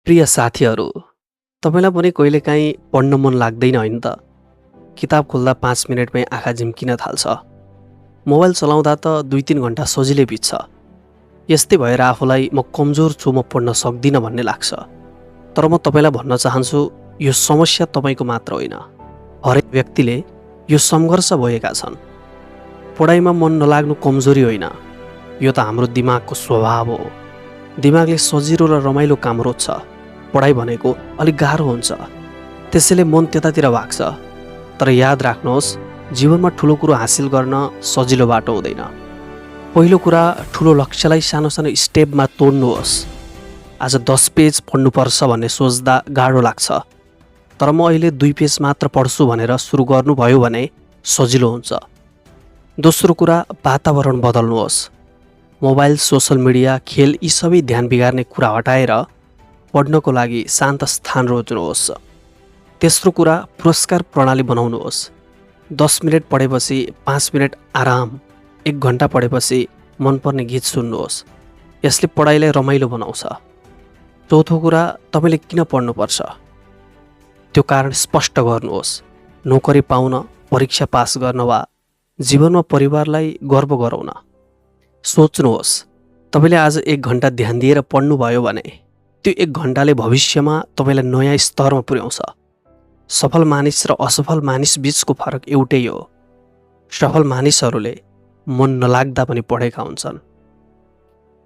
प्रिय साथीहरू, तपाईँलाई पनि कहिलेकाहीँ पढ्न मन लाग्दैन होइन त? किताब खोल्दा 5 मिनेटमै आँखा झिम्किन थाल्छ। मोबाइल चलाउँदा त 2-3 घन्टा सजिलै बित्छ। यस्तै भएर आफूलाई म कमजोर छु, म पढ्न सक्दिनँ भन्ने लाग्छ। तर म तपाईँलाई भन्न चाहन्छु, यो समस्या तपाईँको मात्र होइन। हरेक व्यक्तिले यो सङ्घर्ष भएका छन्। पढाइमा मन नलाग्नु कमजोरी होइन, यो त हाम्रो दिमागको स्वभाव हो। दिमागले सजिलो र रमाइलो काम रोज्छ। पढाइ भनेको अलिक गाह्रो हुन्छ, त्यसैले मन त्यतातिर भाग्छ। तर याद राख्नुहोस्, जीवनमा ठुलो कुरो हासिल गर्न सजिलो बाटो हुँदैन। पहिलो कुरा, ठुलो लक्ष्यलाई सानो सानो स्टेपमा तोड्नुहोस्। आज 10 पेज पढ्नुपर्छ भन्ने सोच्दा गाह्रो लाग्छ, तर म अहिले 2 पेज मात्र पढ्छु भनेर सुरु गर्नुभयो भने सजिलो हुन्छ। दोस्रो कुरा, वातावरण बदल्नुहोस्। मोबाइल, सोसल मिडिया, खेल यी सबै ध्यान बिगार्ने कुरा हटाएर पढ्नको लागि शान्त स्थान रोज्नुहोस्। तेस्रो कुरा, पुरस्कार प्रणाली बनाउनुहोस्। 10 मिनट पढेपछि 5 मिनट आराम, 1 घन्टा पढेपछि मनपर्ने गीत सुन्नुहोस्। यसले पढाइलाई रमाइलो बनाउँछ। चौथो कुरा, तपाईँले किन पढ्नुपर्छ त्यो कारण स्पष्ट गर्नुहोस्। नोकरी पाउन, परीक्षा पास गर्न वा जीवनमा परिवारलाई गर्व गराउन। सोच्नुहोस्, तपाईँले आज 1 घन्टा ध्यान दिएर पढ्नुभयो भने त्यो 1 घन्टाले भविष्यमा तपाईँलाई नयाँ स्तरमा पुर्याउँछ। सफल मानिस र असफल मानिस बीचको फरक एउटै हो। सफल मानिसहरूले मन नलाग्दा पनि पढेका हुन्छन्।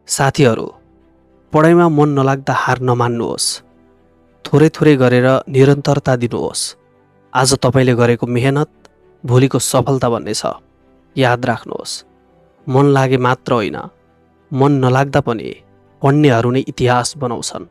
साथीहरू, पढाइमा मन नलाग्दा हार नमान्नुहोस्। थोरै थोरै गरेर निरन्तरता दिनुहोस्। आज तपाईँले गरेको मेहनत भोलिको सफलता भन्ने छ। याद राख्नुहोस्, मन लागे मात्र होइन, मन नलाग्दा पनि पढ्नेहरू नै इतिहास बनाउँछन्।